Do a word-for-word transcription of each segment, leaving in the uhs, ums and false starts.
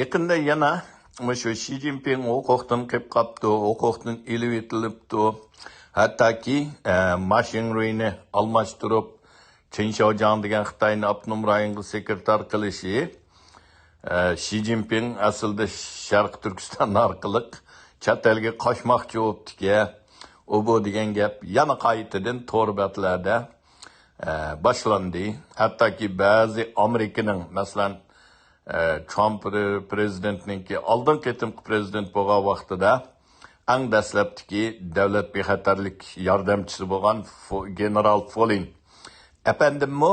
يېقىندا يەنە مۇشۇ شى جىنپىڭ ھوقۇقتىن قېلىپ قاپتۇ، ھوقۇقتىن ئېلىۋېتىلىپتۇ. ھەتتاكى، ئە، ما شىڭرۇينى ئالماشتۇرۇپ، چېن شياۋجياڭ دېگەن خىتاينى ئاپتونوم رايونغا سېكرېتار قىلىشى، ئە، شى جىنپىڭ ئەسلىدە شەرقىي تۈركىستان ئارقىلىق چەت ئەلگە قاچماقچى بوپتىكەن، ئۇ بۇ دېگەن گەپ يەنە قايتىدىن تور بەتلەردە، ئە، باشلاندى. ھەتتاكى بەزى ئامېرىكىنىڭ، مەسىلەن، ئە، ترامپ پرېزىدېنتنىڭكى ئالدىنقى قېتىمقى پرېزىدېنت بولغان ۋاقتىدا ئەڭ دەسلەپتىكى دۆلەت بىخەتەرلىك ياردەمچىسى بولغان فو-، گېنېرال فولىن ئەپەندىممۇ،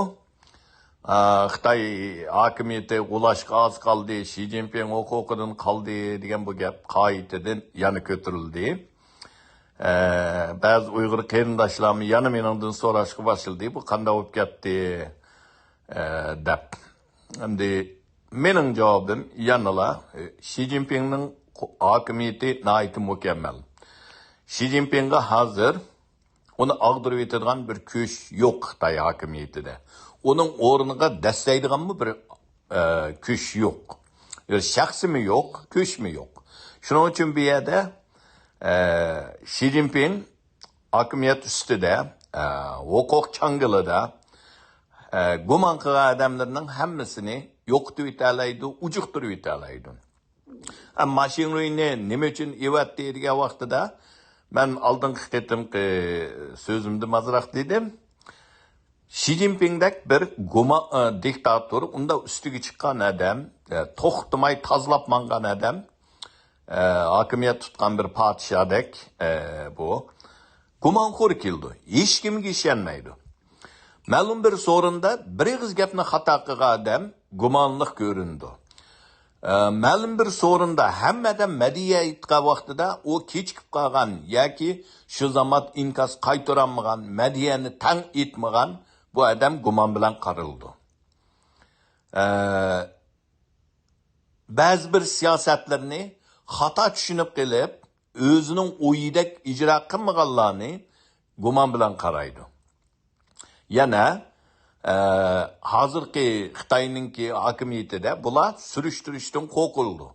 ئە، خىتاي ھاكىمىيىتى غۇلاشقا ئاز قالدى، شى جىنپىڭ ھوقۇقىدىن قالدى دېگەن بۇ گەپ قايتىدىن يەنە كۆتۈرۈلدى. ئە، بەزى ئۇيغۇر قېرىنداشلارمۇ يەنە مېنىڭدىن سوراشقا باشلىدى، بۇ قانداق بولۇپ كەتتى، ئە، دەپ. ئەمدى مېنىڭ جاۋابىم يەنىلا، ئە، شى جىنپىڭنىڭ ھاكىمىيىتى ناھايىتى مۇكەممەل. شى جىنپىڭغا ھازىر ئۇنى ئاغدۇرۇۋېتىدىغان بىر كۈچ يوق خىتاي ھاكىمىيىتىدە. ئۇنىڭ ئورنىغا دەسسەيدىغانمۇ بىر، ئە، كۈچ يوق. بىر شەخسمۇ يوق، كۈچمۇ يوق. شۇنىڭ ئۈچۈن بۇ يەردە، ئە، شى جىنپىڭ ھاكىمىيەت ئۈستىدە، ئە، ھوقۇق چاڭگىلىدا، ئە، گۇمان قىلغان ئادەملىرىنىڭ ھەممىسىنى يوقىتىۋېتەلەيدۇ، ئۇجۇقتۇرۇۋېتەلەيدۇ. ئەمما ما شىڭرۇينى نېمە ئۈچۈن ئېۋەتتى دېگەن ۋاقتىدا، مەن ئالدىنقى قېتىمقى سۆزۈمدە ئازراق دېدىم. شى جىنپىڭدەك بىر گۇما-، ئە، دىكتاتور، ئۇنداق ئۈستىگە چىققان ئادەم، ئە، توختىماي تازىلاپ ماڭغان ئادەم، ئە، ھاكىمىيەت تۇتقان بىر پادىشاھدەك، ئە، بۇ گۇمانخور كېلىدۇ. ھېچكىمگە ئىشەنمەيدۇ. مەلۇم بىر سورۇندا بىر ئېغىز گەپنى خاتا قىلغان ئادەم گۇمانلىق كۆرۈنىدۇ. ئە، مەلۇم بىر سورۇندا ھەممە ئادەم مەدھىيە ئېيتقان ۋاقتىدا ئۇ كېچىكىپ قالغان ياكى شۇ زامات ئىنكاس قايتۇرالمىغان، مەدھىيەنى تەڭ ئېيتمىغان بۇ ئادەم گۇمان بىلەن قارىلىدۇ. ئە، بەزى بىر سىياسەتلىرىنى خاتا چۈشىنىپ قېلىپ، ئۆزىنىڭ ئويىدەك ئىجرا قىلمىغانلارنى گۇمان بىلەن قارايدۇ. يەنە، ئە، ھازىرقى خىتاينىڭكى ھاكىمىيىتىدە بۇلار سۈرۈشتۈرۈشتىن قورقۇلىدۇ.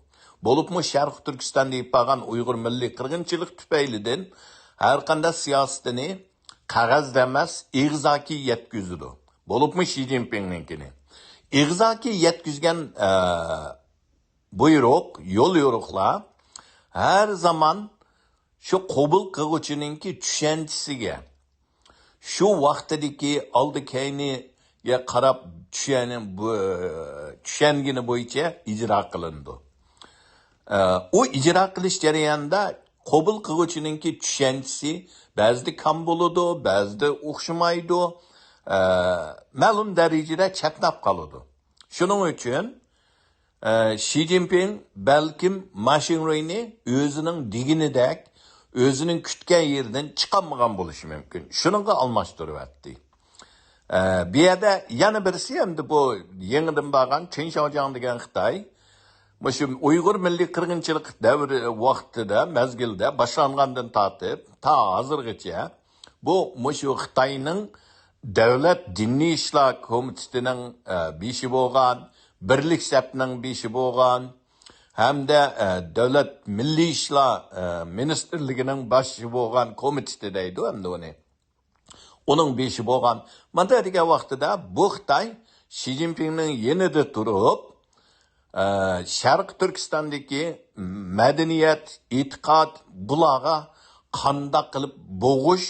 بولۇپمۇ شەرقىي تۈركىستاندا ئېلىپ بارغان ئۇيغۇر مىللىي قىرغىنچىلىق تۈپەيلىدىن ھەر قانداق سىياسىتىنى قەغەزدە ئەمەس، ئېغىزاكى يەتكۈزىدۇ. بولۇپمۇ شى جىنپىڭنىڭكىنى. ئېغىزاكى يەتكۈزگەن، ئە، بۇيرۇق، يول يورۇقلار ھەر زامان شۇ قوبۇل قىلغۇچىنىڭكى چۈشەنچىسىگە، شۇ ۋاقتىدىكى ئالدى كەينىگە قاراپ چۈشەن-، بۇ، چۈشەنگىنى بويىچە ئىجرا قىلىنىدۇ. ئە، ئۇ ئىجرا قىلىش جەريانىدا قوبۇل قىلغۇچىنىڭكى چۈشەنچىسى بەزىدە كام بولىدۇ، بەزىدە ئوخشىمايدۇ، ئە، مەلۇم دەرىجىدە چەتنەپ قالىدۇ. شۇنىڭ ئۈچۈن، ئە، شى جىنپىڭ بەلكىم ما شىڭرۇينى ئۆزىنىڭ دېگىنىدەك، ئۆزىنىڭ كۈتكەن يېرىدىن چىقالمىغان بولۇشى مۇمكىن. شۇنىڭغا ئالماشتۇرۇۋەتتى. ئە، بۇ يەردە يەنە بىرسى، ئەمدى بۇ يېڭىدىن بارغان چېن شياۋجياڭ دېگەن خىتاي، مۇشۇ ئۇيغۇر مىللىي قىرغىنچىلىق دەۋرى ۋاقتىدا، مەزگىلدە باشلانغاندىن تارتىپ تا ھازىرغىچە بۇ مۇشۇ خىتاينىڭ دۆلەت دىنىي ئىشلار كومىتېتىنىڭ، ئە، بېشى بولغان، بىرلىك سەپنىڭ بېشى بولغان ھەمدە، ئە، دۆلەت مىللىي ئىشلار، ئە، مىنىستىرلىكىنىڭ باشى بولغان كومىتېتى دەيدۇ ئەمدى ئۇنى. ئۇنىڭ بېشى بولغان. مانا دېگەن ۋاقتىدا بۇ خىتاي شى جىنپىڭنىڭ يېنىدا تۇرۇپ، ئە، شەرقىي تۈركىستاندىكى مەدەنىيەت، ئېتىقاد، بۇلارغا قانداق قىلىپ بوغۇش،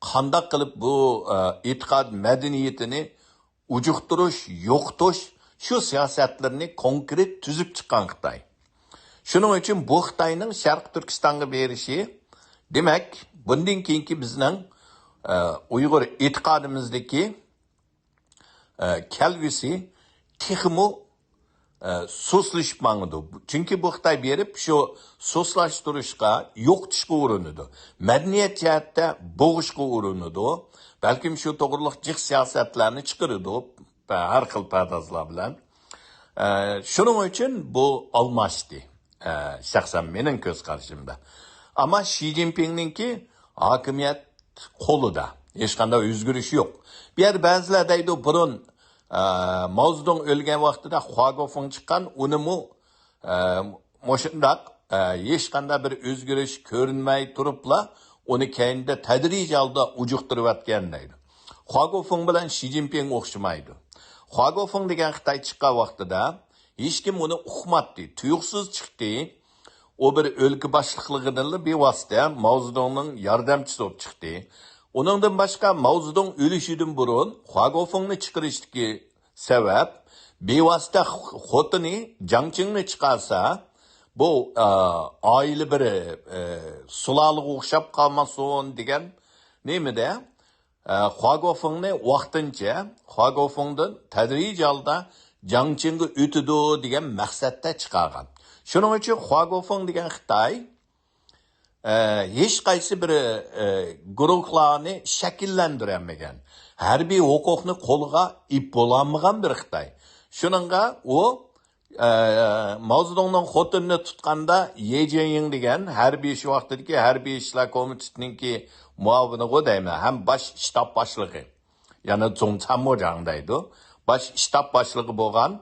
قانداق قىلىپ بۇ، ئە، ئېتىقاد مەدەنىيىتىنى ئۇجۇقتۇرۇش، يوقىتىش، شۇ سىياسەتلىرىنى كونكرېت تۈزۈپ چىققان خىتاي. شۇنىڭ ئۈچۈن بۇ خىتاينىڭ شەرقىي تۈركىستانغا بېرىشى، دېمەك، بۇندىن كېيىنكى بىزنىڭ، ئە، ئۇيغۇر ئېتىقادىمىزدىكى، ئە، كەلگۈسى تېخىمۇ، ئە، سۇسلىشىپ ماڭىدۇ. چۈنكى بۇ خىتاي بېرىپ شۇ سۇسلاشتۇرۇشقا، يوقىتىشقا ئۇرۇنىدۇ. مەدەنىيەت جەھەتتە بوغۇشقا ئۇرۇنىدۇ. بەلكىم شۇ توغرۇلۇق جىق سىياسەتلەرنى چىقىرىدۇ. ھەر خىل پەردازلار بىلەن. ئە، شۇنىڭ ئۈچۈن بۇ ئالماشتى. ئە، شەخسەن مېنىڭ كۆز قارىشىمدا. ئەمما شى جىنپىڭنىڭكى ھاكىمىيەت قولىدا. ھېچقانداق ئۆزگىرىش يوق. بۇ يەردە بەزىلەر دەيدۇ، بۇرۇن، ئە، ماۋزېدۇڭ ئۆلگەن ۋاقتىدا خۇاگوفېڭ چىققان، ئۇنىمۇ ئە، مۇشۇنداق، ئە، ھېچقانداق بىر ئۆزگىرىش كۆرۈنمەي تۇرۇپلا، ئۇنى كەينىدە تەدرىجىي ھالدا ئۇجۇقتۇرۇۋەتكەن دەيدۇ. خۇاگوفېڭ بىلەن شى جىنپىڭ ئوخشىمايدۇ. خۇاگوفېڭ دېگەن خىتاي چىققان ۋاقتىدا ھېچكىم ئۇنى ئۇقماتتى، تۇيۇقسىز چىقتى. ئۇ بىر ئۆلكە باشلىقلىقىدىنلا بىۋاسىتە ماۋزېدۇڭنىڭ ياردەمچىسى بولۇپ چىقتى. ئۇنىڭدىن باشقا، ماۋزېدۇڭ ئۆلۈشىدىن بۇرۇن خۇاگوفېڭنى چىقىرىشتىكى سەۋەب، بىۋاسىتە خوتۇنى جاڭچىڭنى چىقارسا، بۇ، ئە، ئائىلە بىر، ئە، سۇلالىغا ئوخشاپ قالماسۇن دېگەن نېمىدە، ئە، خۇاگوفېڭنى ۋاقتىنچە، خۇاگوفېڭدىن تەدرىجىي ھالدا جاڭچىڭغا ئۆتىدۇ دېگەن مەقسەتتە چىقارغان. شۇنىڭ ئۈچۈن خۇاگوفېڭ دېگەن خىتاي، ئە، ھېچقايسى بىر، ئە، گۇرۇھلارنى شەكىللەندۈرەلمىگەن، ھەربىي ھوقۇقنى قولىغا ئېلىپ بولالمىغان بىر خىتاي. شۇنىڭغا ئۇ، ئە، ماۋزېدۇڭنىڭ خوتۇنىنى تۇتقاندا، يې جيېڭ دېگەن ھەربىي، شۇ ۋاقتىدىكى ھەربىي ئىشلار كومىتېتىنىڭكى مۇئاۋىنىغۇ دەيمەن، ھەم باش شتاب باشلىقى، يەنى زۇڭچەنمۇجاڭ دەيدۇ. باش شتاب باشلىقى بولغان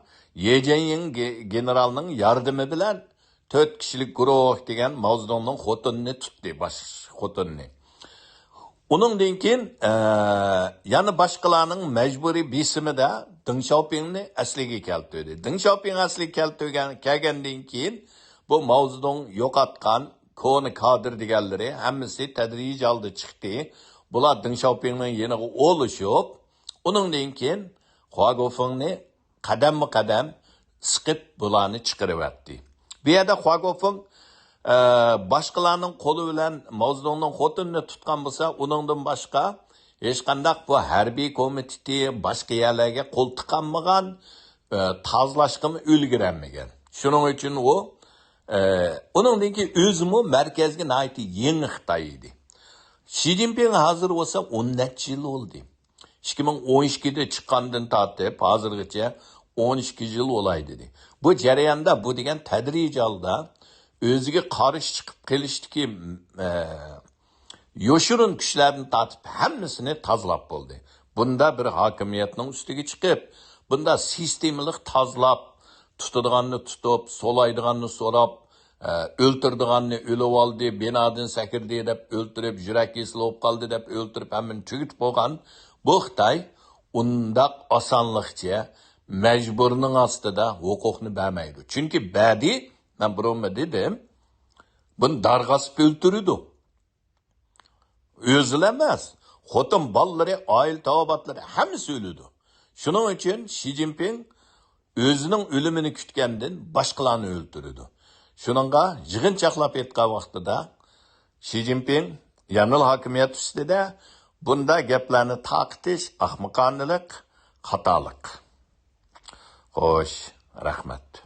يې جيېڭ گې-، گېنېرالنىڭ ياردىمى بىلەن تۆت كىشىلىك گۇرۇھ دېگەن ماۋزېدۇڭنىڭ خوتۇنىنى تۇتتى، باش خوتۇنىنى. ئۇنىڭدىن كېيىن، ئە، يەنە باشقىلارنىڭ مەجبۇرىي بېسىمىدا دېڭ شياۋپىڭنى ئەسلىگە كەلتۈردى. دېڭ شياۋپىڭ ئەسلىگە كەلتۈرگەن، كەلگەندىن كېيىن، بۇ ماۋزېدۇڭ يوقاتقان كونا كادىر دېگەنلىرى ھەممىسى تەدرىجىي ھالدا چىقتى. بۇلار دېڭ شياۋپىڭنىڭ يېنىغا ئولىشىپ، ئۇنىڭدىن كېيىن خۇاگوفېڭنى قەدەممۇ قەدەم سىقىپ، بۇلارنى چىقىرىۋەتتى. بۇ يەردە خۇاگوفېڭ، ئە، باشقىلارنىڭ قولى بىلەن ماۋزېدۇڭنىڭ خوتۇنىنى تۇتقان بولسا، ئۇنىڭدىن باشقا ھېچقانداق بۇ ھەربىي كومىتېتى باشقا يەرلەرگە قول تىقالمىغان، ئە، تازىلاشقىمۇ ئۈلگۈرەلمىگەن. شۇنىڭ ئۈچۈن ئۇ، ئە، ئۇنىڭدىن كېيىن ئۆزىمۇ مەركەزگە ناھايىتى يېڭى خىتاي ئىدى. شى جىنپىڭ ھازىر بولسا ئون نەچچە يىل بولدى. ئىككى مىڭ ئون ئىككىدە چىققاندىن تارتىپ ھازىرغىچە ئون ئىككى يىل بولاي دېدى. بۇ جەرياندا بۇ دېگەن تەدرىجىي ھالدا ئۆزىگە قارشى چىقىپ قېلىشتىكى، ئە، يوشۇرۇن كۈچلەردىن تارتىپ ھەممىسىنى تازىلاپ بولدى. بۇندا بىر ھاكىمىيەتنىڭ ئۈستىگە چىقىپ، بۇندا سىستېمىلىق تازىلاپ، تۇتىدىغاننى تۇتۇپ، سولايدىغاننى سولاپ، ئە، ئۆلتۈرىدىغاننى ئۆلۈۋالدى، بىنادىن سەكرىدى دەپ ئۆلتۈرۈپ، يۈرەك كېسىلى بولۇپ قالدى دەپ ئۆلتۈرۈپ، ھەممىنى تۈگىتىپ بولغان بۇ خىتاي ئۇنداق ئاسانلىقچە مەجبۇرنىڭ ئاستىدا ھوقۇقنى بەرمەيدۇ. چۈنكى بەدى، مەن بۇرۇنمۇ دېدىم، بۇنى دارغا ئاسىپ ئۆلتۈرىدۇ. ئۆزىلا ئەمەس، خوتۇن، بالىلىرى، ئائىلە تاۋابىئاتلىرى ھەممىسى ئۆلىدۇ. شۇنىڭ ئۈچۈن شى جىنپىڭ ئۆزىنىڭ ئۆلۈمىنى كۈتكەندىن باشقىلارنى ئۆلتۈرىدۇ. شۇنىڭغا يىغىنچاقلاپ ئېيتقان ۋاقتىدا شى جىنپىڭ يەنىلا ھاكىمىيەت ئۈستىدە، بۇنداق گەپلەرنى تارقىتىش ئەخمىقانىلىق، خاتالىق. خوش، رەھمەت.